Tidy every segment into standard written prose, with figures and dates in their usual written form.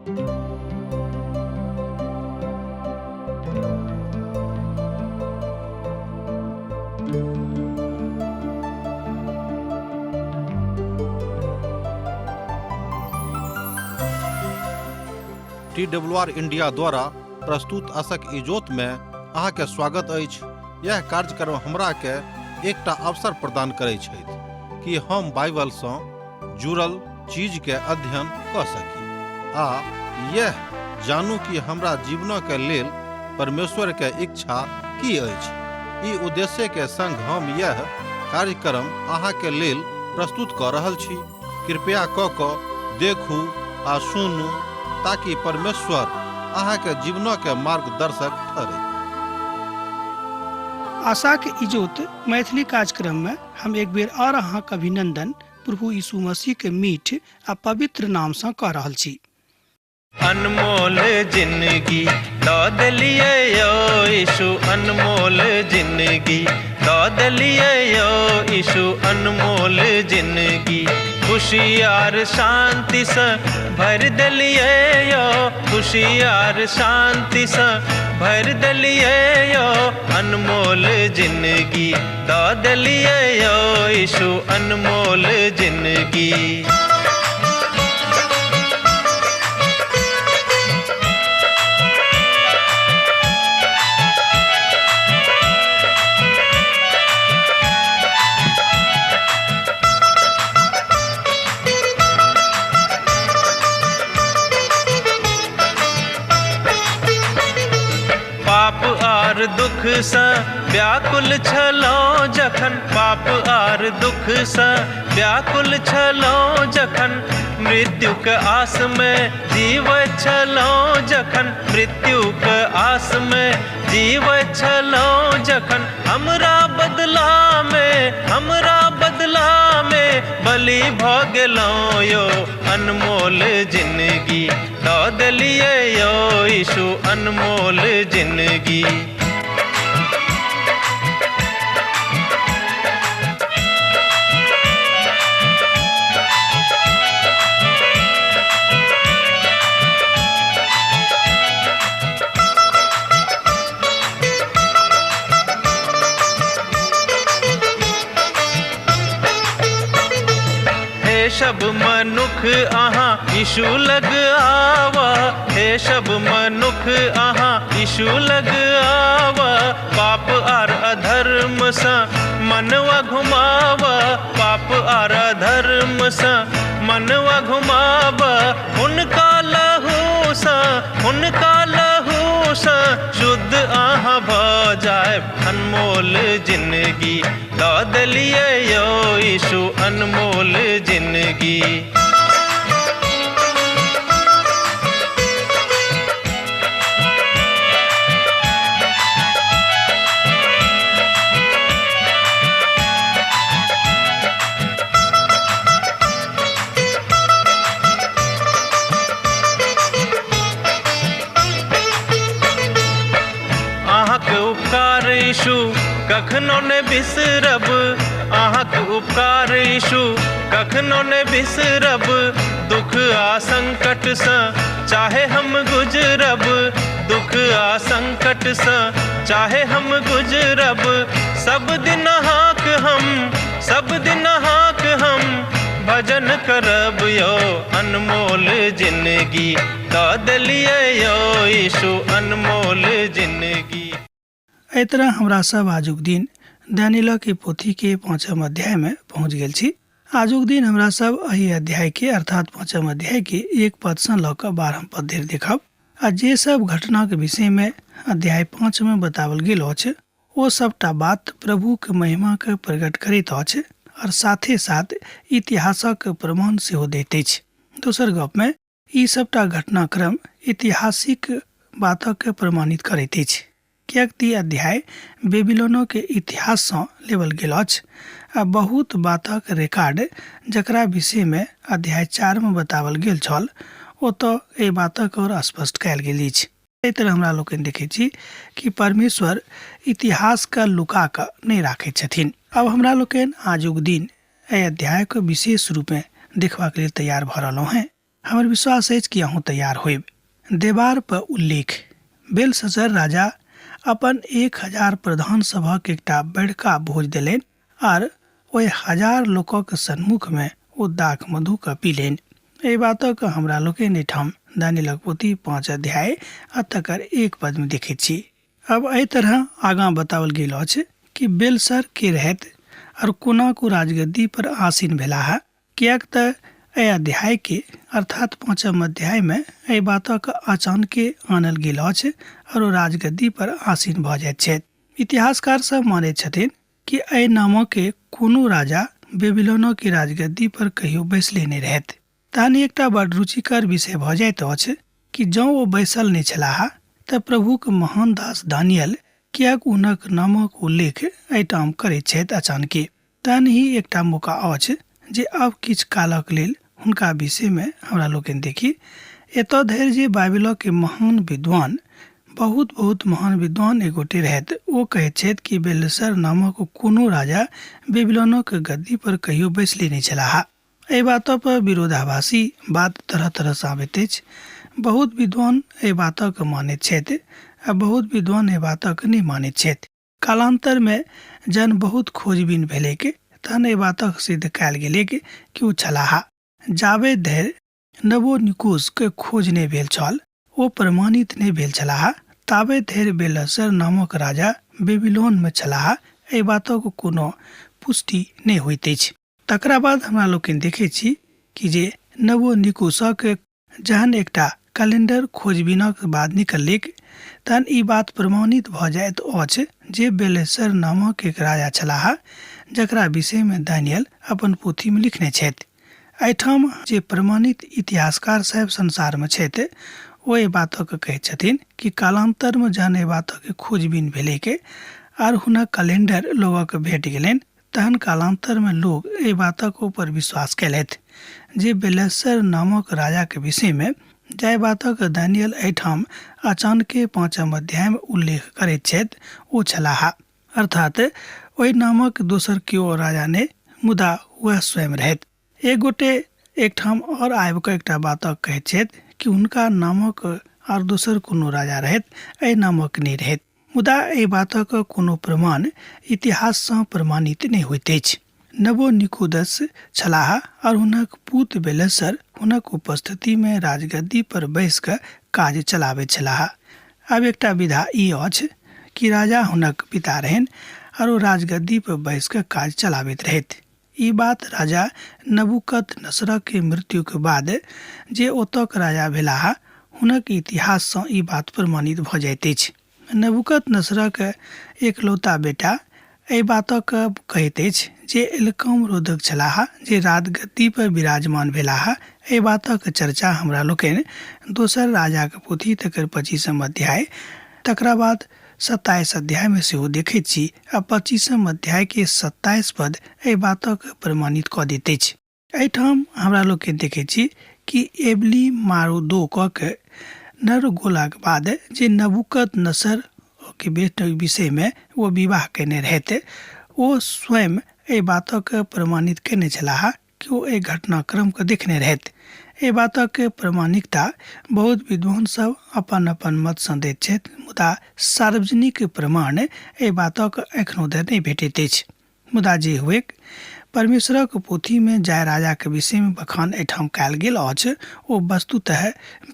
T W R India द्वारा प्रस्तुत असक इजोत में अहाँके स्वागत अछि। यह कार्यक्रम हमरा के एकटा अवसर प्रदान करै छथि कि हम बाइबल सँ जुड़ल चीज के अध्ययन कऽ सकी आ यह जानू कि हमरा जीवनक के लेल परमेश्वर के इच्छा की अछि। ई उद्देश्य के संग हम यह कार्यक्रम अहाँ के लेल प्रस्तुत कऽ रहल छी। कृपया कऽ कऽ देखू आ सुनू ताकि परमेश्वर अहाँ के जीवनक के मार्गदर्शक ठहरै। आशाक इजोत मैथिली कार्यक्रम में हम एक बेर और अहाँक अभिनंदन प्रभु यीशु मसीह के मीठ आ पवित्र नाम से कऽ रहल छी। अनमोल जिंदगी दऽ देलियै यौ यीशु, अनमोल जिंदगी दऽ देलियै यौ यीशु, अनमोल जिंदगी खुशी आर शांतिसँ भरि देलियै यौ, खुशी आर शांतिसँ भरि देलियै यौ, अनमोल जिंदगी दऽ देलियै यौ यीशु, अनमोल जिंदगी। पाप आर दुखसँ व्याकुल छलहुँ जखन, पाप आर दुखसँ व्याकुल छलहुँ जखन, मृत्युक आसमे जीवैत छलहुँ जखन, मृत्युक आसमे जीवैत छलहुँ जखन, हमरा बदलामे, हमरा बदलामे बलि भऽ गेलहुँ यौ, अनमोल जिंदगी दऽ देलियै यौ यीशु, अनमोल जिंदगी। हे सब मनुख अहाँ यीशु लग आवा, हे सब मनुख अहाँ यीशु लग आवा, पाप आर अधर्म सँ मनवा घुमावा, पाप आर अधर्म सँ मनवा घुमावा, हुनका लहू सँ, हुनका लहू सँ शुद्ध अहाँ भऽ जायब, अनमोल जिंदगी दऽ देलियै यौ यीशु, अनमोल जिंदगी। अहाँक उपकार यीशु कखनो ने बिसरब, अहाँक उपकार यीशु कखनो ने बिसरब, दुख आ संकटसँ चाहे हम गुजरब, दुख आ संकटसँ चाहे हम गुजरब, सब दिन अहाँक हम, सब दिन अहाँक हम भजन करब यौ, अनमोल जिंदगी दऽ देलियै यौ यीशु, अनमोल जिंदगी। एहि तरह हमरा सब आजुक दिन दानियलक पोथी के पाँचम अध्याय में पहुँच गेल छी। आजुक दिन हमरा सब एहि अध्याय के अर्थात पाँचम अध्याय के 1 पद सँ लऽ कऽ 12 पद धरि देखब आ जे सब घटनाक विषय में अध्याय 5 में बताओल गेल अछि ओ सबटा बात प्रभुक महिमा के प्रकट करैत अछि और साथे साथ इतिहासक प्रमाण सेहो दैत अछि। दोसर गप में ई सबटा घटनाक्रम ऐतिहासिक बातक प्रमाणित करैत अछि, किएक तऽ ई अध्याय बेबीलोनक इतिहाससँ लेबल गेल अछि आ बहुत बातक रिकॉर्ड जकरा विषयमे अध्याय 4 मे बताओल गेल छल ओतऽ एहि बातक आओर स्पष्ट कयल गेल अछि। एहि तरह हमरा लोकनि देखैत छी कि परमेश्वर इतिहासके लुका कऽ नहि राखैत छथिन। आब हमरा लोकनि आजुक दिन एहि अध्यायके विशेष रूपेँ देखबाक लेल तैयार भऽ रहलहुँ हेँ। हमर विश्वास अछि कि अहूँ तैयार होयब। देबार पर उल्लेख बेलशस्सर राजा अपन 1000 प्रधान सभक एकटा बड़का भोज देलनि आर ओहि 1000 लोकक सन्मुख मे ओ दाख मधु के पीलनि। एहि बातक हमरा लोकनि एहिठाम दानियलक पोथी 5 अध्याय आ तकर 1 पद मे देखैत छी। अब एहि तरह आगाँ बताओल गेल अछि कि बेलसर के रहैत और कोना को राजगद्दी पर आसीन भेलाह, किएक तऽ एहि अध्याय के अर्थात 5म अध्याय मे एहि बातक अचानके आनल गेल अछि और ओ राजगद्दी पर आसीन भऽ जाइत छथि। इतिहासकार सब मानैत छथिन कि एहि नामके कोनो राजा बेबीलोनके राजगद्दी पर कहियो बैसले नहि रहैत। तहन एकटा बड़ रुचिकर विषय भऽ जाइत अछि कि जँ ओ बैसल नहि छलाह तऽ प्रभुक महान दास दानियल किएक हुनक नामक उल्लेख एहिठाम करैत छथि अचानके। तहन ही एकटा मौका अछि जे आब किछु कालक लेल हुनका विषयमे हमरा लोकनि देखी। एतऽ धरि जे बाइबिलके महान विद्वान, बहुत बहुत महान विद्वान एक गोटे रहथि, ओ कहैत छथि कि बेलसर नामक कोनो राजा बेबीलोनक गद्दी पर कहियो बैसले नहि छलाह। एहि बातपर विरोधाभासी बात तरह तरहसँ आबैत अछि। बहुत विद्वान एहि बातके मानैत छथि आ बहुत विद्वान एहि बातके नहि मानैत छथि। कालान्तरमे जहन बहुत खोजबीन भेलैक तहन एहि बातक सिद्ध कयल गेलैक कि ओ छलाह। जाबे धरि नवोनिकोसके खोज नहि भेल छल, ओ प्रमाणित नहि भेल छलाह, ताबे धरि बेलसर नामक राजा बेबीलोनमे छलाह, एहि बातक कोनो पुष्टि नहि होइत अछि। तकरा बाद हमरा लोकनि देखै छी कि जे नवोनिकोसक जहन एकटा कैलेंडर खोजबीनक बाद निकललैक तहन ई बात प्रमाणित भऽ जाइत अछि जे बेलेसर नामक एक राजा छलाह जकरा विषयमे दानियल अपन पोथीमे लिखने छथि। एहिठाम जे प्रमाणित इतिहासकार साहेब संसारमे छथि ओ एहि बातक कहैत छथिन कि कालान्तरमे जहन एहि बातक खोजबीन भेलैक आर हुनक कैलेंडर लोगक भेट गेलनि तहन कालान्तरमे लोक एहि बातक ऊपर विश्वास कयलथि जे बेलेसर नामक राजाके विषयमे जाहि बातक दानियल एहिठाम अचानके 5म अध्यायमे उल्लेख करैत छथि ओ छलाह। अर्थात ओहि नामक दोसर केओ राजा नहि, मुदा वएह स्वयं रहथि। एक गोटे एकठाम आओर आबि कऽ एकटा बातक कहैत छथि कि हुनका नामक आर दोसर कोनो राजा रहथि, एहि नामक नहि रहथि। मुदा एहि बातक कोनो प्रमाण इतिहाससँ प्रमाणित नहि होइत अछि। नवोनिकोदस छलाह आओर हुनक पूत बेलेसर हुनक उपस्थितिमे राजगद्दी पर बैसि कऽ काज चलाबैत छलाह। आब एकटा विधा ई अछि कि राजा हुनक पिता रहनि आओर ओ राजगद्दी पर बैसि कऽ काज चलाबैत रहथि। ई बात राजा नबूकदनेस्सरक मृत्युक बाद जे ओतऽक राजा भेलाह हुनक इतिहाससँ ई बात प्रमाणित भऽ जाइत अछि। नबूकदनेस्सरक एकलौता बेटा एहि बातक कहैत अछि जे एलकाम रोधक छलाह जे राजगद्दी पर विराजमान भेलाह। एहि बातक चर्चा हमरा लोकनि दोसर राजाक पोथी तकर 25म अध्याय तकरा बाद 27 अध्यायमे सेहो देखैत छी आ 25म अध्यायके 27 पद एहि बातक प्रमाणित कऽ दैत अछि। एहिठाम हमरा लोकनि देखैत छी कि एबली मारुदो कऽ के नरगोलाक बाद जे नबूकदनेस्सर के बेटाक विषयमे ओ विवाह कयने रहथि ओ स्वयं एहि बातक प्रमाणित कयने छलाह कि ओ एहि घटनाक्रमके देखने रहथि। एहि बातक प्रमाणिकता बहुत विद्वान सब अपन अपन मतसँ दैत छथि, मुदा सार्वजनिक प्रमाण एहि बातक एखनो धरि नहि भेटैत अछि। मुदा जे हुएक, परमेश्वरक पोथीमे जाहि राजाक विषयमे बखान एहिठाम कयल गेल अछि ओ वस्तुतः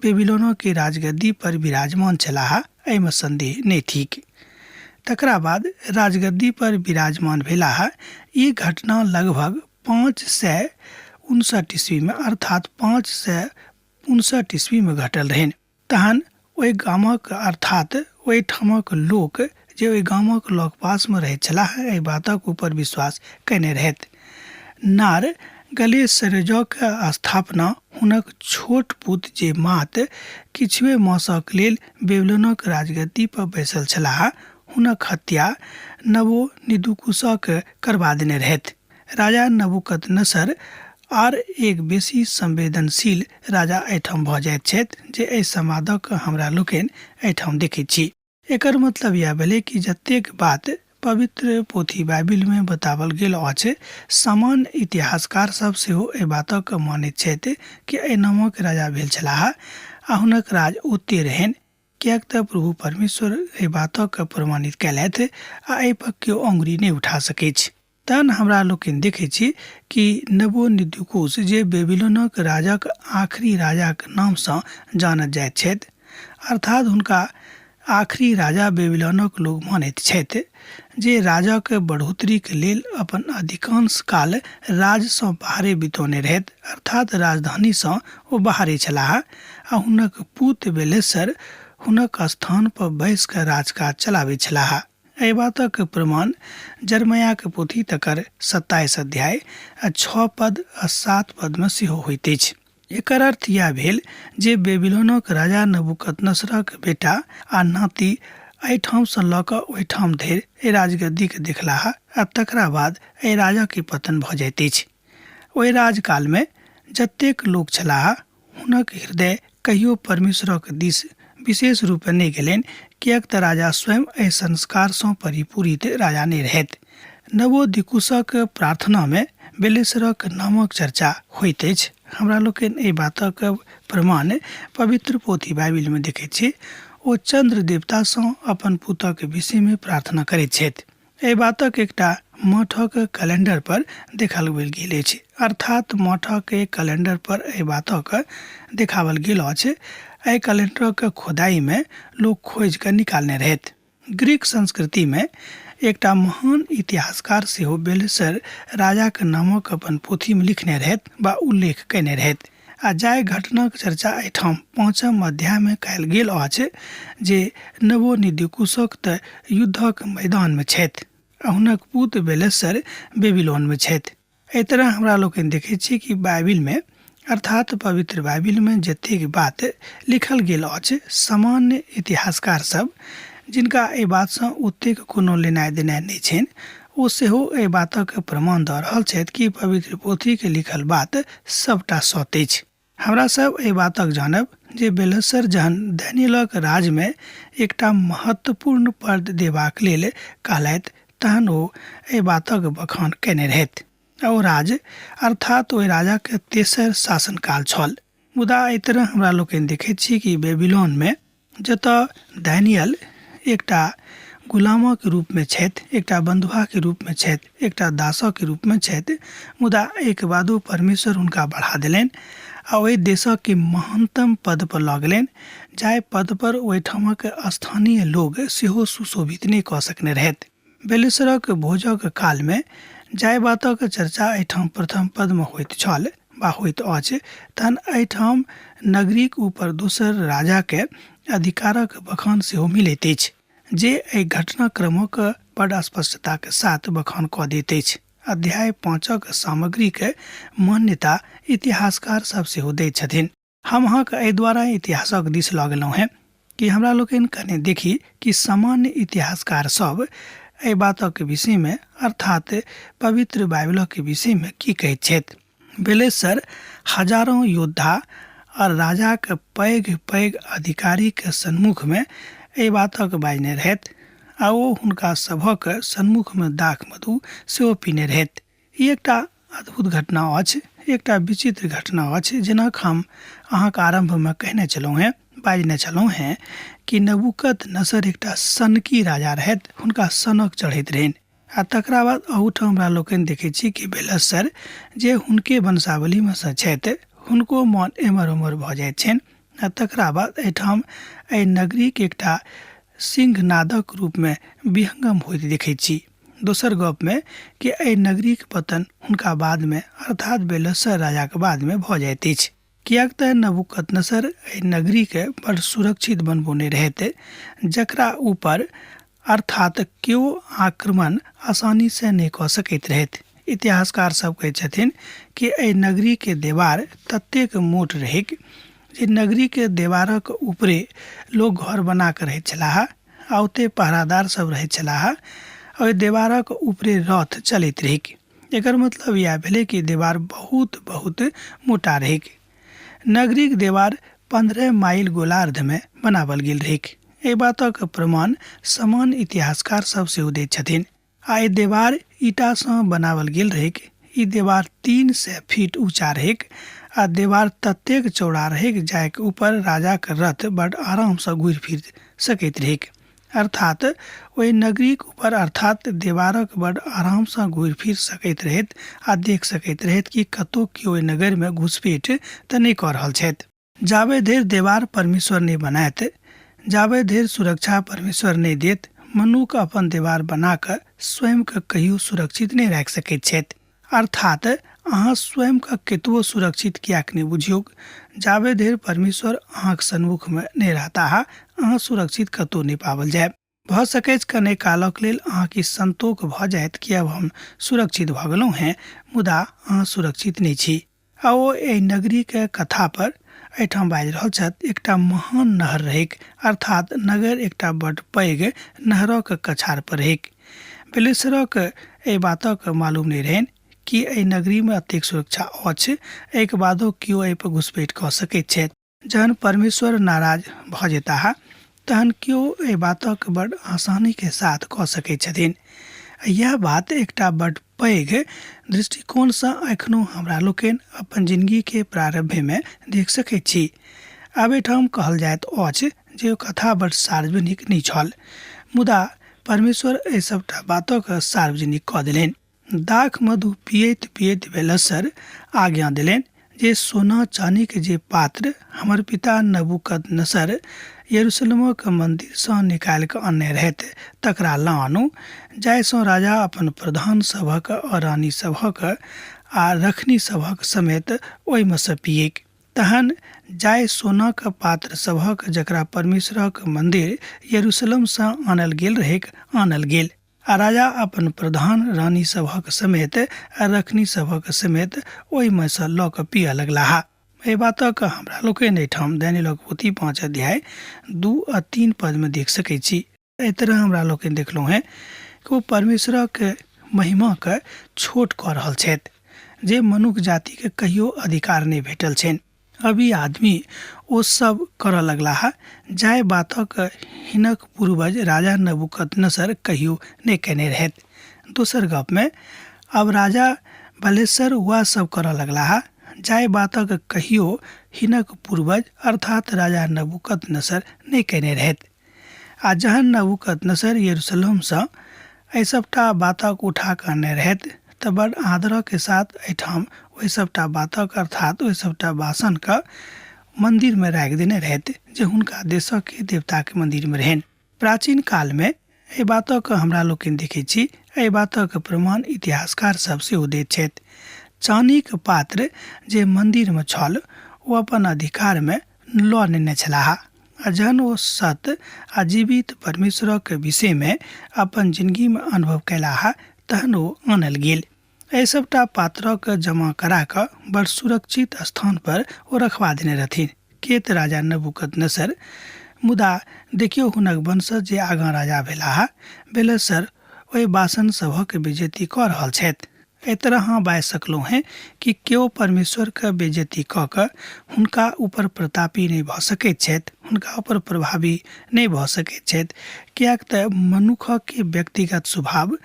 बेबीलोनक राजगद्दी पर विराजमान छलाह, एहिमे सन्देह नहि थिक। तकरा बाद राजगद्दी पर विराजमान भेलाह। ई घटना लगभग 559 ईस्वीमे अर्थात 559 ईस्वीमे घटल रहनि। तहन ओहि गामक अर्थात ओहिठामक लोक जे ओहि गामक लगपासमे रहैत छलाह एहि बातक ऊपर विश्वास कयने रहथि। नार गलेसरजक स्थापना हुनक छोट पुत जे मात्र किछुए मासक लेल बेबीलोनक राजगद्दी पर बैसल छलाह हुनक हत्या नबोनिदुकुसक करबा देने रहथि। राजा नबूकदनेस्सर आर एक बेसी संवेदनशील राजा एहिठाम भऽ जाइत छथि जे एहि समादक हमरा लोकनि एहिठाम देखैत छी। एकर मतलब इएह भेलै कि जतेक बात पवित्र पोथी बाइबिलमे बताओल गेल अछि। सामान्य इतिहासकार सब सेहो एहि बातक मानैत छथि कि एहि नामक राजा भेल छलाह आ हुनक राज ओते रहनि, किएक तऽ प्रभु परमेश्वर एहि बातक प्रमाणित कयलथि आ एहि पर केओ अंगुरी नहि उठा सकैछ। तहन हमरा लोकनि देखैत छी कि नबोनिद्युकुस जे बेबीलोनक राजाक आखिरी राजाक नामसँ जानल जाइत छथि, अर्थात हुनका आखिरी राजा बेबीलोनक लोक मानैत छथि, जे राजाक बढ़ोतरीक लेल अपन अधिकांश काल राजसँ बाहरे बितौने रहथि, अर्थात राजधानीसँ ओ बाहरे छलाह आ हुनक पूत बेलेसर हुनक स्थान पर बैस कऽ राजकाज चलाबैत छलाह। एहि बातक प्रमाण जरमयाक पोथी तकर 27 अध्याय आ 6 पद आ 7 पदमे सेहो होइत अछि। एकर अर्थ इएह भेल जे बेबीलोनक राजा नबूकदनेस्सरक बेटा आ नाति एहिठामसँ लऽ कऽ ओहिठाम धरि एहि राजगद्दीकेँ देखलाह आ तकरा बाद एहि राजाक पतन भऽ जाइत अछि। ओहि राजकालमे जतेक लोक छलाह हुनक हृदय कहियो परमेश्वरक दिस विशेष रूपेँ नहि गेलनि, किएक तँ राजा स्वयं एहि संस्कारसँ परिपूरित राजा नहि रहथि। नवोदिकुसक प्रार्थनामे बेलेसरक नामक चर्चा होइत अछि। हमरा लोकनि एहि बातक प्रमाण पवित्र पोथी बाइबिलमे देखैत छी। ओ चन्द्र देवतासँ अपन पुतक विषयमे प्रार्थना करैत छथि। एहि बातक एकटा मठक कैलेंडर पर देखल गेल अछि, अर्थात मठक कैलेंडर पर एहि बातक देखावल गेल अछि। एहि कैलेंडरक खोदाई में लोग खोजि कऽ निकालने रहथि। ग्रीक संस्कृति में एकटा महान इतिहासकार सेहो बेलसर राजाक नामक अपन पोथी में लिखने रहथि वा उल्लेख कयने रहथि। आ जाहि घटनाक चर्चा एहिठाम पाँचम अध्यायमे कयल गेल अछि जे नवोनिधिकुशक तऽ युद्धक मैदानमे छथि आ हुनक पूत बेलेसर बेबीलोनमे छथि। एहि तरह हमरा लोकनि देखैत छी कि बाइबिलमे अर्थात पवित्र बाइबिलमे जतेक बात लिखल गेल अछि, सामान्य इतिहासकार सब जिनका एहि बातसँ ओतेक कोनो लेनाइ देनाइ नहि छनि ओ सेहो एहि बातक प्रमाण दऽ रहल छथि कि पवित्र पोथीके लिखल बात सभटा सत्य अछि। हमरा सब एहि बातक जानब जे बेलस्सर जहन दानिय्येलक राजमे एकटा महत्वपूर्ण पद देबाक लेल कहलथि तहन ओ एहि बातक बखान कयने रहथि। आ ओ राज अर्थात ओहि राजाके तेसर शासनकाल छल। मुदा एहि तरह हमरा लोकनि देखैत छी कि बेबीलोनमे जतऽ दानियल एकटा गुलामक रूपमे छथि, एकटा बन्धुआके रूपमे छथि, एकटा दासके रूपमे छथि, मुदा एहिके बादो परमेश्वर हुनका बढ़ा देलनि आ ओहि देशके महानतम पदपर लऽ गेलनि, जाहि पदपर ओहिठामक स्थानीय लोग सेहो सुशोभित नहि कऽ सकने रहथि। बेलेश्वरक भोजक कालमे जाहि बातक चर्चा एहिठाम प्रथम पदमे होइत छल वा होइत अछि, तहन एहिठाम नगरीक ऊपर दोसर राजाके अधिकारक बखान सेहो मिलैत अछि, जे एहि घटनाक्रमक बड स्पष्टताक साथ बखान कऽ दैत अछि। अध्याय 5 सामग्रीके मान्यता इतिहासकार सब सेहो दैत छथिन। हम अहाँके एहि द्वारा इतिहासक दिस लऽ गेलहुँ हेँ कि हमरा लोकनि कने देखी कि सामान्य इतिहासकार सब एहि बातक विषयमे अर्थात पवित्र बाइबलक विषयमे की कहैत छथि। बेलेसर हजारों योद्धा और राजाक पैघ पैघ अधिकारीक सन्मुखमे एहि बातक बाजने रहथि आ ओ हुनका सभक सन्मुखमे दाख मधु सेहो पीने रहथि। ई एकटा अद्भुत घटना अछि, एकटा विचित्र घटना अछि, जेनाक हम अहाँके आरम्भमे कहने छलहुँ हेँ, बाजने छलहुँ हेँ कि नबूकद नसर एकटा सनकी राजा रहथि, हुनका सनक चढ़ैत रहनि। आ तकरा बाद अहूठाम हमरा लोकनि देखै छी कि बेलस्सर जे हुनके वंशावलीमे सँ छथि, हुनको मन एम्हर ओम्हर भऽ जाइत छनि आ तकरा बाद एहिठाम एहि नगरीके एकटा सिंहनादक रूपमे विहंगम होइत देखैत छी। दोसर गपमे कि एहि नगरीक पतन हुनका बादमे अर्थात बेलस्सर राजाक बादमे भऽ जाइत अछि, किएक तऽ नबूकदनेस्सर एहि नगरीके बड़ सुरक्षित बनबौने रहथि, जकरा ऊपर अर्थात केओ आक्रमण आसानीसँ नहि कऽ सकैत रहथि। इतिहासकार सब कहैत छथिन कि एहि नगरीके देवार ततेक मोट रहैक जे नगरीके देवारक ऊपरे लोक घर बना कऽ रहैत छलाह आ ओतय पहरादार सब रहैत छलाह। ओहि देवारक ऊपरे रथ चलैत रहैक। एकर मतलब इएह भेलै कि देवार बहुत बहुत मोटा रहैक। नगरीक देवार 15 माइल गोलार्धमे बनावल गेल रहैक। एहि बातक प्रमाण समान इतिहासकार सब सेहो दैत छथिन। आ ई देवार ईंटासँ बनाओल गेल रहैक। ई देवार 300 फीट ऊँचा रहैक आ देवार ततेक चौड़ा रहैक जाहिक ऊपर राजाक रथ बड़ आरामसँ घुरि फिर सकैत रहैक। अर्थात ओहि नगरीक ऊपर अर्थात देवारक बड़ आरामसँ घुरि फिर सकैत रहैत आ देख सकैत रहैत कि कतहु केओ ओहि नगरमे घुसपैठ तऽ नहि कऽ रहल छथि। जाबे धरि देवार परमेश्वर नहि बनायत, जाबे धरि सुरक्षा परमेश्वर नहि देत, मनुख अपन देवार बना कऽ स्वयंके कहियो सुरक्षित नहि राखि सकैत छथि। अर्थात अहाँ स्वयंके केतबो सुरक्षित किएक नहि बुझियौक, जाबे धरि परमेश्वर अहाँक सन्मुखमे नहि रहताह, अहाँ सुरक्षित कतहु नहि पाओल जायब। भऽ सकैछ कने कालक लेल अहाँके संतोख भऽ जायत कि आब हम सुरक्षित भऽ गेलहुँ हेँ, मुदा अहाँ सुरक्षित नहि छी। आ ओ एहि नगरीक कथा पर एहिठाम बाजि रहल छथि, एकटा महान नहर रहैक, अर्थात नगर एकटा बड्ड पैघ नहरक कछार पर रहैक। बेलेसरक एहि बातक मालूम नहि रहनि कि एहि नगरीमे एतेक सुरक्षा अछि, एहिक बादो केओ एहि पर घुसपैठ कऽ सकैत छथि। जहन परमेश्वर नाराज भऽ जेताह तहन केओ एहि बातक बड आसानीके साथ कऽ सकैत छथिन। इएह बात एकटा बड पैघ दृष्टिकोणसँ एखनो हमरा लोकनि अपन जिनगीके प्रारम्भमे देख सकैत छी। आब एहिठाम कहल जाइत अछि जे ओ कथा बड सार्वजनिक नहि छल, मुदा परमेश्वर एहि सभटा बातक सार्वजनिक कऽ देलनि। दाख मधु पियैत पियैत बेलस्सर आज्ञा देलनि जे सोना चानीक जे पात्र हमर पिता नबूकदनेस्सर यरूशलेमक मन्दिरसँ निकालि कऽ अनने रहथि तकरा लऽ आनू, जाहिसँ राजा अपन प्रधान सभक आ रानी सभक आ रखनी सभक समेत ओहिमे सँ पियैक। तहन जाहि सोनाक पात्र सभक जकरा परमेश्वरक मन्दिर यरूशलेमसँ आनल गेल रहैक, आनल गेल। आ राजा अपन प्रधान रानी सभक समेत आ रखनी सभक समेत ओहिमे सँ लऽ कऽ पीअ लगलाह। एहि बातक हमरा लोकनि एहिठाम दानिय्येलक पोथी 5 अध्याय 2 आ 3 पदमे देख सकैत छी। एहि तरह हमरा लोकनि देखलहुँ हेँ कि ओ परमेश्वरक महिमाके छोट कऽ रहल छथि जे मनुख जातिके कहियो अधिकार नहि भेटल छनि। अब ई आदमी ओ सब करऽ लगलाह जाहि बातक हिनक पूर्वज राजा नबूकदनेस्सर कहियो नहि कयने रहथि। दोसर गपमे, आब राजा बलेसर वैह सब करऽ लगलाह जाहि बातक कहियो हिनक पूर्वज अर्थात् राजा नबूकदनेस्सर नहि कयने रहथि। आ जहन नबूकदनेस्सर यरूशलेमसँ एहि सभटा बातक उठा कऽ अनने रहथि तऽ बड़ आदरक साथ एहिठाम ओहि सभटा बातक अर्थात ओहि सभटा बासनके मन्दिरमे राखि देने रहथि जे हुनका देशक देवताके मन्दिरमे रहनि। प्राचीन कालमे एहि बातक हमरा लोकनि देखैत छी। एहि बातक प्रमाण इतिहासकार सभ सेहो दैत छथि। चानीक पात्र जे मन्दिरमे छल ओ अपन अधिकारमे लऽ नेने छलाह आ जहन ओ सत आ जीवित परमेश्वरक विषयमे अपन जिनगीमे अनुभव कयलाह तहन ओ आनल गेल। एहि सभटा पात्रक जमा करा कऽ बड़ सुरक्षित स्थान पर ओ रखवा देने रहथिन केत राजा नबूकदनेस्सर। मुदा देखियौ हुनक वंशज जे आगाँ राजा भेलाह बेलस्सर ओहि बासन सभक बेइज्जती कऽ रहल छथि। एहि तरह अहाँ बाजि सकलहुँ हेँ कि केओ परमेश्वरके बेइज्जती कऽ कऽ हुनका ऊपर प्रतापी नहि भऽ सकैत छथि, हुनका ऊपर प्रभावी नहि भऽ सकैत छथि, किएक तऽ मनुखके व्यक्तिगत स्वभाव,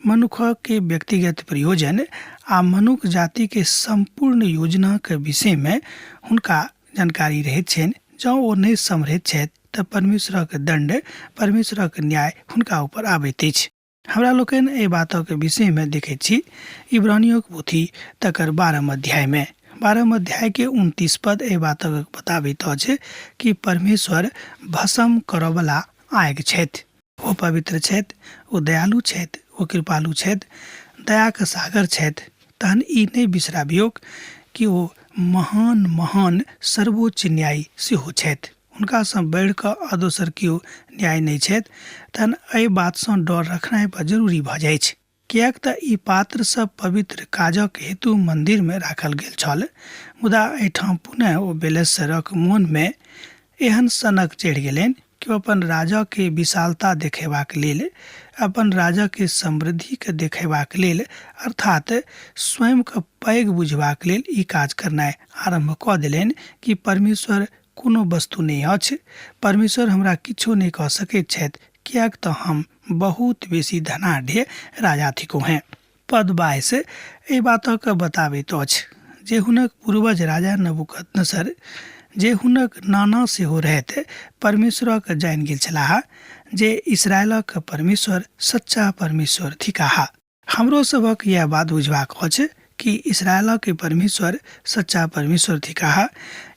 मनुखके व्यक्तिगत प्रयोजन आ मनुख जातिके सम्पूर्ण योजनाक विषयमे हुनका जानकारी रहैत छनि। जँ ओ नहि सम्हरैत छथि तऽ परमेश्वरक दण्ड, परमेश्वरक न्याय हुनका ऊपर आबैत अछि। हमरा लोकनि एहि बातक विषयमे देखैत छी इब्रानियोक पोथी तकर 12 अध्यायमे। 12 अध्यायके 29 पद एहि बातक बताबैत अछि कि परमेश्वर भस्म करऽवला आगि छथि। ओ पवित्र छथि, ओ दयालु छथि, ओ कृपालु छथि, दयाक सागर छथि। तहन ई नहि बिसराबियौक कि ओ महान महान सर्वोच्च न्यायी सेहो छथि। हुनकासँ बढ़ि कऽ आ दोसर केओ न्याय नहि छथि। तहन एहि बातसँ डर रखनाइ बड़ जरूरी भऽ जाइछ, किएक तँ ई पात्र सभ पवित्र काजक हेतु मन्दिरमे राखल गेल छल। मुदा एहिठाम पुनः ओ बेलेसरक मोनमे एहन सनक चढ़ि गेलनि कि ओ अपन राजाके विशालता देखेबाक लेल, अपन राजाके समृद्धिके देखेबाक लेल, अर्थात् स्वयंके पैघ बुझबाक लेल ई काज करनाइ आरम्भ कऽ देलनि कि परमेश्वर कोनो वस्तु नहि अछि, परमेश्वर हमरा किछो नहि कऽ सकैत छथि, किएक तँ हम बहुत बेसी धनाढ्य राजा थिकहुँ हेँ। पद 22 एहि बातक बताबैत अछि जे हुनक पूर्वज राजा नबूकदनेस्सर, जे हुनक नाना सेहो रहथि, परमेश्वरक जानि गेल छलाह जे इसराइलक परमेश्वर सच्चा परमेश्वर थिकाह। हमरो सभक यैह बात बुझबाक अछि कि इसराइलक परमेश्वर सच्चा परमेश्वर थिकाह।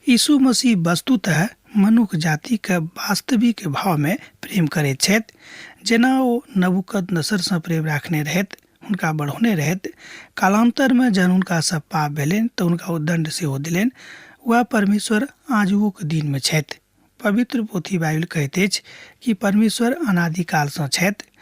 यीशु मसीह वस्तुतः मनुख जातिक वास्तविक भाव में प्रेम करैत छथि, जेना ओ नबूकदनेस्सरसँ प्रेम राखने रहथि, हुनका बढ़ौने रहथि। कालान्तरमे जहन हुनकासँ पाप भेलनि तऽ हुनका ओ दण्ड सेहो देलनि। वएह परमेश्वर आजुओक दिनमे छथि। पवित्र पोथी बाइबिल कहैत अछि कि परमेश्वर अनादिकालसँ छथि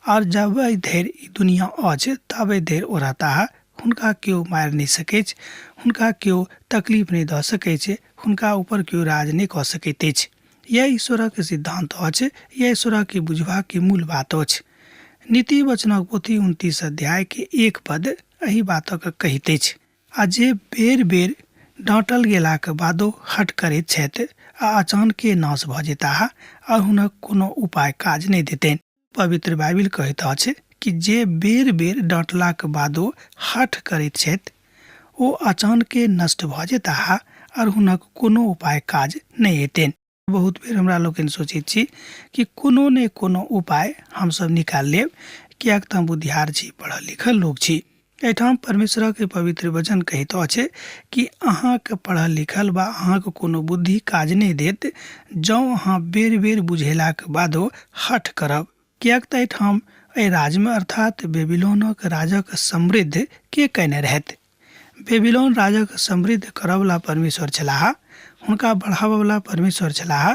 आओर जाबे धरि ई दुनिया अछि ताबे धरि ओ रहताह। हुनका केओ मारि नहि सकैछ, हुनका केओ तकलीफ नहि दऽ सकैछ, हुनका ऊपर केओ राज नहि कऽ सकैत अछि। यैह ईश्वरक सिद्धान्त अछि, यैह ईश्वरक बुझबाक मूल बात अछि। नीति वचनक पोथी 29 अध्याय के 1 पद एहि बातक कहैत अछि, आ जे बेर-बेर डाँटल गेलाक बादो हठ करैत छथि आ अचानके नाश भऽ जेताह और हुनक कोनो उपाय काज नहि देतनि। पवित्र बाइबिल कहैत अछि कि जे बेर-बेर डाँटलाक बादो हठ करैत छथि ओ अचानके नष्ट भऽ जेताह और हुनक कोनो उपाय काज नहि हेतनि। बहुत बेर हमरा लोकनि सोचैत छी कि कोनो ने कोनो उपाय हमसभ निकालि लेब, किएक तऽ हम बुद्धियार छी, पढ़ल लिखल लोक छी। एहिठाम परमेश्वरक पवित्र वचन कहैत अछि कि अहाँके पढ़ल लिखल वा अहाँके कोनो बुद्धि काज नहि देत जँ अहाँ बेर बेर बुझेलाक बादो हठ करब, किएक तऽ एहिठाम एहि राज्यमे अर्थात बेबीलोनक राजक समृद्ध के कयने रहथि? बेबीलोन राजक समृद्ध करऽवला परमेश्वर छलाह, हुनका बढ़ाबऽवला परमेश्वर छलाह।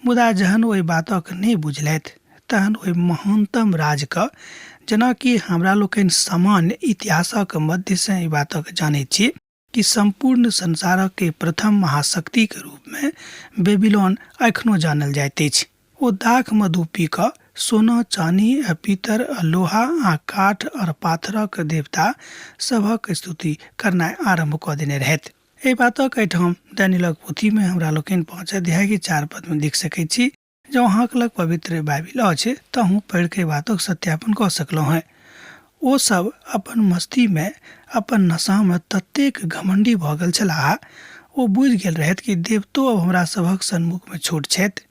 मुदा जहन ओहि बातक नहि बुझलथि तहन ओहि महानतम राजके, जेनाकि हमरा लोकनि सामान्य इतिहासक मध्यसँ ई बातक जानैत छी कि सम्पूर्ण संसारक प्रथम महाशक्तिके रूपमे बेबीलोन एखनो जानल जाइत अछि। ओ दाख मधु पी कऽ सोना, चानी आ पीतर आ लोहा आ काठ और पाथरक देवता सभक स्तुति करनाइ आरम्भ कऽ देने रहथि। एहि बातक एहिठाम दानिय्येलक पोथीमे हमरा लोकनि 5 अध्याय के 4 पदमे देख सकैत छी। जँ अहाँक लग पवित्र बाइबिल अछि तँ अहूँ पढ़ि कऽ एहि बातक सत्यापन कऽ सकलहुँ हेँ। ओ सभ अपन मस्तीमे, अपन नशामे ततेक घमण्डी भऽ गेल छलाह, ओ बुझि गेल रहथि कि देवतो आब हमरा सभक सन्मुखमे छोट छथि।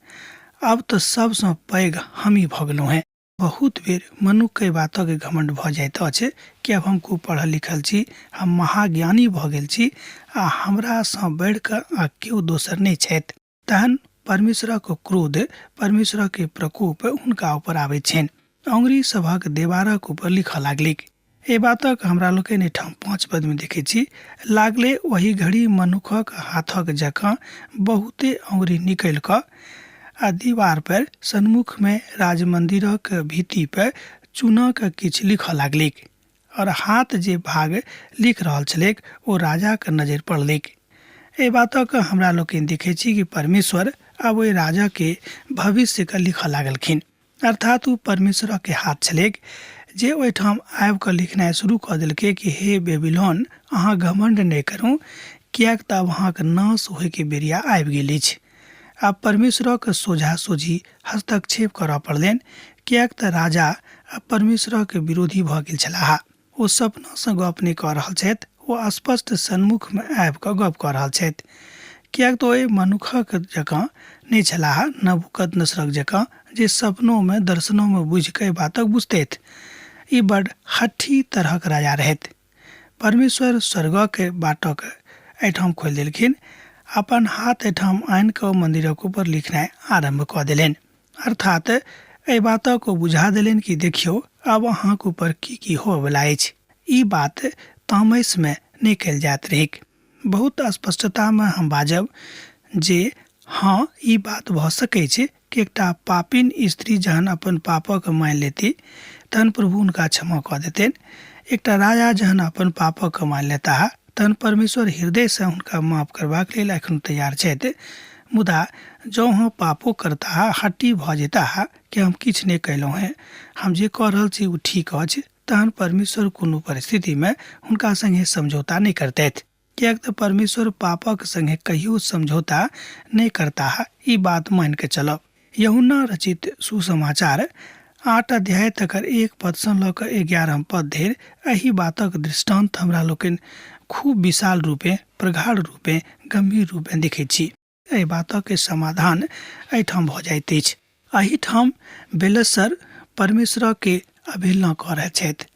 आब तऽ सभसँ पैघ हमही भऽ गेलहुँ हेँ। बहुत बेर मनुक्खकेँ एहि बातक घमण्ड भऽ जाइत अछि कि आब हम खूब पढ़ल लिखल छी, हम महाज्ञानी भऽ गेल छी आ हमरासँ बढ़ि कऽ आ केओ दोसर नहि छथि। तहन परमेश्वरक क्रोध, परमेश्वरक प्रकोप हुनका ऊपर आबैत छनि। अङ्गुरी सभक देवारक ऊपर लिखऽ लागलिक। एहि बातक हमरा लोकनि एहिठाम 5 पदमे देखैत छी, लागले ओही घड़ी मनुखक हाथक जकाँ बहुते अङ्गुरी निकलि कऽ आ दीवार पर सन्मुखमे राजमन्दिरक भित्ति पर चूनाक किछु लिखऽ लागलिक और हाथ जे भाग लिख रहल छलैक ओ राजाक नजरि पड़लैक। एहि बातक हमरा लोकनि देखैत छी कि परमेश्वर आब ओहि राजाके भविष्यके लिखऽ लागलखिन। अर्थात ओ परमेश्वरके हाथ छलैक जे ओहिठाम आबि कऽ लिखनाइ शुरू कऽ देलकै कि हे बेबीलोन, अहाँ घमण्ड नहि करू, किएक तऽ आब अहाँके नाश होइके बेरिया आबि गेल अछि। आब परमेश्वरक सोझा सोझी हस्तक्षेप करऽ पड़लनि, किएक तऽ राजा आब परमेश्वरक विरोधी भऽ गेल छलाह। ओ सपनासँ गप नहि कऽ रहल छथि, ओ स्पष्ट सन्मुखमे आबि कऽ गप कऽ रहल छथि, किएक तऽ ओहि मनुखक जकाँ नहि छलाह, नबूकदनेस्सरक जकाँ, जे सपनोमे दर्शनोमे बुझि कऽ एहि बातक बुझतथि। ई बड्ड हठी तरहक राजा रहथि। परमेश्वर स्वर्गक बाटक एहिठाम खोलि देलखिन, अपन हाथ एहिठाम आनि कऽ मन्दिरक ऊपर लिखनाइ आरम्भ कऽ देलनि। अर्थात एहि बातक ओ बुझा देलनि कि देखियौ आब अहाँक ऊपर की की होबयवला अछि। ई बात तामसमे नहि कयल जाइत रहैक। बहुत स्पष्टतामे हम बाजब जे हँ, ई बात भऽ सकैछ कि एकटा पापिन स्त्री जहन अपन पापक मानि लेती तहन प्रभु हुनका क्षमा कऽ देतनि। एकटा राजा जहन अपन पापक मानि लेताह तहन परमेश्वर हृदयसँ हुनका माफ करबाक लेल एखनो तैयार छथि। मुदा जँ अहाँ पापो करताह, हट्टी भऽ जेताह कि हम किछु नहि कयलहुँ हेँ, हम जे कऽ रहल छी ओ ठीक अछि, तहन परमेश्वर कोनो परिस्थितिमे हुनका सङ्गे समझौता नहि करतथि। किएक तऽ परमेश्वर पापक सङ्गे कहियो समझौता नहि करताह, ई बात मानि कऽ चलब। यूहन्ना रचित सुसमाचार 8 अध्याय तकर 1 पदसँ लऽ कऽ 11 पद धरि एहि बातक दृष्टान्त हमरा लोकनि खूब विशाल रूपे, प्रगाढ़ रूपे, गम्भीर रूपे देखैत छी। एहि बातक समाधान एहिठाम भऽ जाइत अछि। एहिठाम बेलस्सर परमेश्वरके अवहेलना कऽ रहल छथि।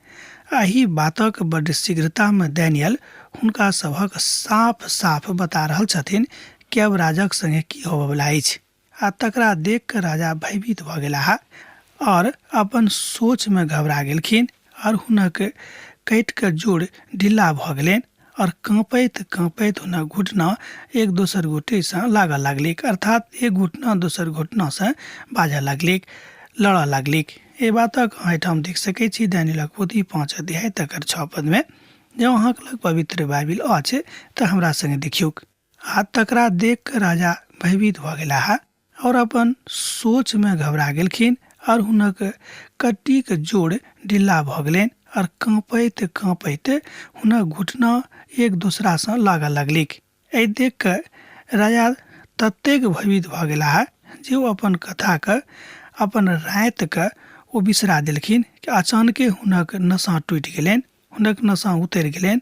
एहि बातक बड्ड शीघ्रतामे डैनियल हुनका सभक साफ साफ बता रहल छथिन कि अब राजक संगे की होबयवला अछि। आ तकरा देख कऽ राजा भयभीत भऽ गेलाह आओर अपन सोचमे घबरा गेलखिन आओर हुनक कटिके जोड़ ढिल्ला भऽ गेलनि आओर काँपैत काँपैत हुनक घुटना एक दोसर गोटेसँ लागऽ लगलैक, अर्थात एक घुटना दोसर घुटनासँ बाजऽ लगलैक, लड़ऽ लगलैक। एहि बातक अहाँ एहिठाम देख सकैत छी दानियलक पोथी 5 अध्याय तकर 6 पदमे। जँ अहाँक लग पवित्र बाइबिल अछि तऽ हमरा संगे देखियौक। आ तकरा देख कऽ राजा भयभीत भऽ गेलाह आओर अपन सोचमे घबरा गेलखिन आओर हुनक कट्टीक जोड़ ढिल्ला भऽ गेलनि आओर काँपैत काँपैत हुनक घुटना एक दोसरासँ लागऽ लगलैक। एहि देख कऽ राजा ततेक भयभीत भऽ गेलाह जे ओ अपन कथाके, अपन रातिके ओ बिसरा देलखिन कि अचानके हुनक नशा टूटि गेलनि, हुनक नशा उतरि गेलनि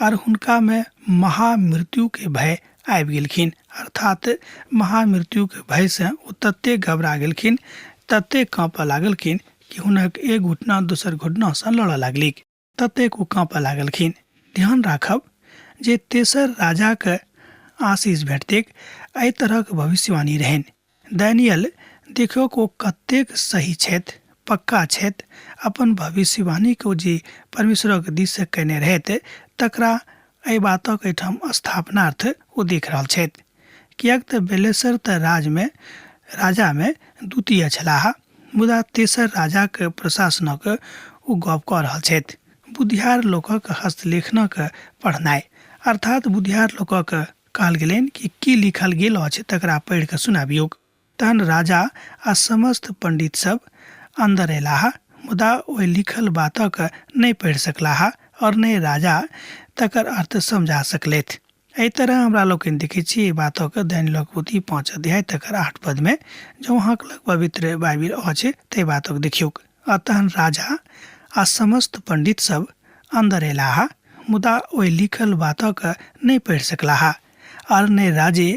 आर हुनकामे महामृत्युके भय आबि गेलखिन। अर्थात महामृत्युके भयसँ ओ ततेक घबरा गेलखिन, ततेक काँपऽ लागलखिन कि हुनक एक घुटना दोसर घुटनासँ लड़ऽ लागलैक, ततेक ओ काँपऽ लागलखिन। ध्यान राखब जे तेसर राजाके आशीष भेटतैक, एहि तरहक भविष्यवाणी रहनि। डैनियल देखियौक ओ कतेक सही छथि, पक्का छथि, अपन भविष्यवाणीक ओ जे परमेश्वरक दिससँ कयने रहथि तकरा एहि बातक एहिठाम स्थापनार्थ ओ देख रहल छथि। किएक तँ बेलेसर तँ राजमे राजामे द्वितीय छलाह, मुदा तेसर राजाक प्रशासनक ओ गप कऽ रहल छथि। बुधियार लोकक हस्तलेखनक पढ़नाइ, अर्थात बुधियार लोकक कहल गेलनि कि की लिखल गेल अछि तकरा पढ़ि कऽ सुनाबियौक। तहन राजा आ समस्त पंडित सब अन्दर अयलाह, मुदा ओहि लिखल बातक नहि पढ़ि सकलाह और नहि राजा तकर अर्थ समझा सकलथि। एहि तरह हमरा लोकनि देखैत छी एहि बातक दानियलक पोथी 5 अध्याय तकर 8 पद मे। जँ अहाँक लग पवित्र बाइबिल अछि तऽ एहि बातक देखियौक। आ तहन राजा आ समस्त पंडित सब अन्दर अयलाह, मुदा ओहि लिखल बातक नहि पढ़ि सकलाह आर नहि राजे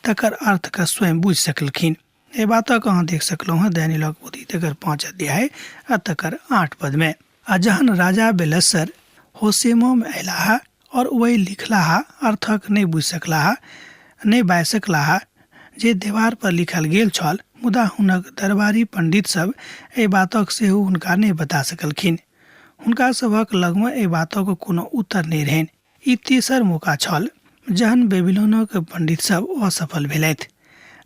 तकर अर्थके स्वयं बुझि सकलखिन। एहि बातक अहाँ देख सकलहुँ हँ दानियलक पोथी तकर 5 अध्याय आ तकर 8 पदमे। आ जहन राजा बेलस्सर होसेमोमे अयलाह और ओहि लिखलाहा अर्थक नहि बुझि सकलाह, नहि बाजि सकलाह जे देवार पर लिखल गेल छल, मुदा हुनक दरबारी पंडित सब एहि बातक सेहो हुनका नहि बता सकलखिन। हुनका सभक लगमे एहि बातक कोनो उत्तर नहि रहनि। ई तेसर मौका छल जहन बेबीलोनक पंडित सब असफल भेलथि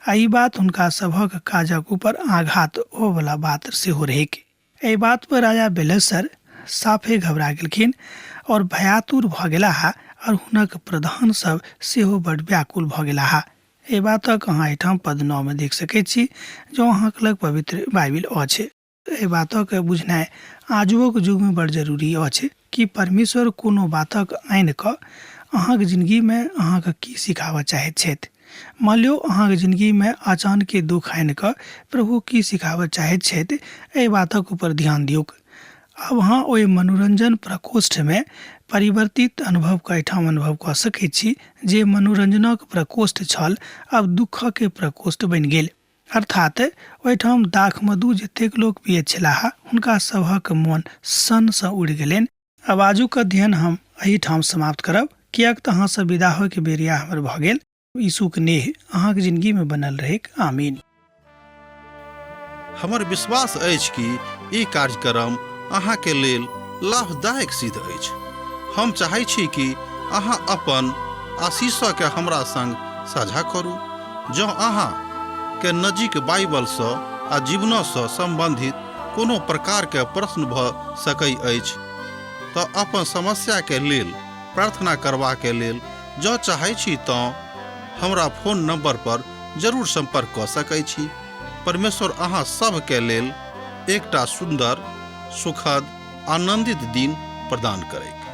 आ ई बात हुनका सभक काजक ऊपर आघात होबऽवला बात सेहो रहैक। एहि बात पर राजा बेलस्सर साफे घबरा गेलखिन और भयातुर भऽ गेलाह और हुनक प्रधान सब सेहो बड व्याकुल भऽ गेलाह। एहि बातक अहाँ एहिठाम पद 9 मे देख सकैत छी, जँ अहाँक लग पवित्र बाइबिल अछि। एहि बातक बुझनाइ आजुओक युग मे बड जरूरी अछि कि परमेश्वर कोनो बातक आनि कऽ अहाँक जिनगी मे अहाँक की सिखाबऽ चाहैत छथि। मान लियौ अहाँक जिनगीमे अचानके दुःख आनि कऽ प्रभु की सिखाबऽ चाहैत छथि, एहि बातक ऊपर ध्यान दियौक। आब अहाँ ओहि मनोरञ्जन प्रकोष्ठमे परिवर्तित अनुभवके एहिठाम अनुभव कऽ सकैत छी जे मनोरञ्जनक प्रकोष्ठ छल आब दुःखके प्रकोष्ठ बनि गेल। अर्थात ओहिठाम दाखमधु जतेक लोक पियैत छलाह हुनका सभक मोन सनसँ उड़ि गेलनि। आब आजुक अध्ययन हम एहिठाम समाप्त करब, किएक तऽ अहाँसँ विदा होइके बेरिया हमर भऽ गेल। यीशुक नेह अहाँक जिंदगीमे बनल रहैक। आमीन। हमर विश्वास अछि कि ई कार्यक्रम अहाँके लेल लाभदायक सिद्ध अछि। हम चाहै छी कि अहाँ अपन आशीषके हमरा संग साझा करू। जँ अहाँ के नजीक बाइबलसँ आ जीवनसँ सम्बन्धित कोनो प्रकारके प्रश्न भऽ सकै अछि तऽ अपन समस्याके लेल प्रार्थना करबाके लेल जँ चाहै छी तँ हमरा फोन नंबर पर जरूर संपर्क कऽ सकै छी। परमेश्वर अहाँ सभके लेल एकटा सुन्दर, सुखद, आनंदित दिन प्रदान करैक।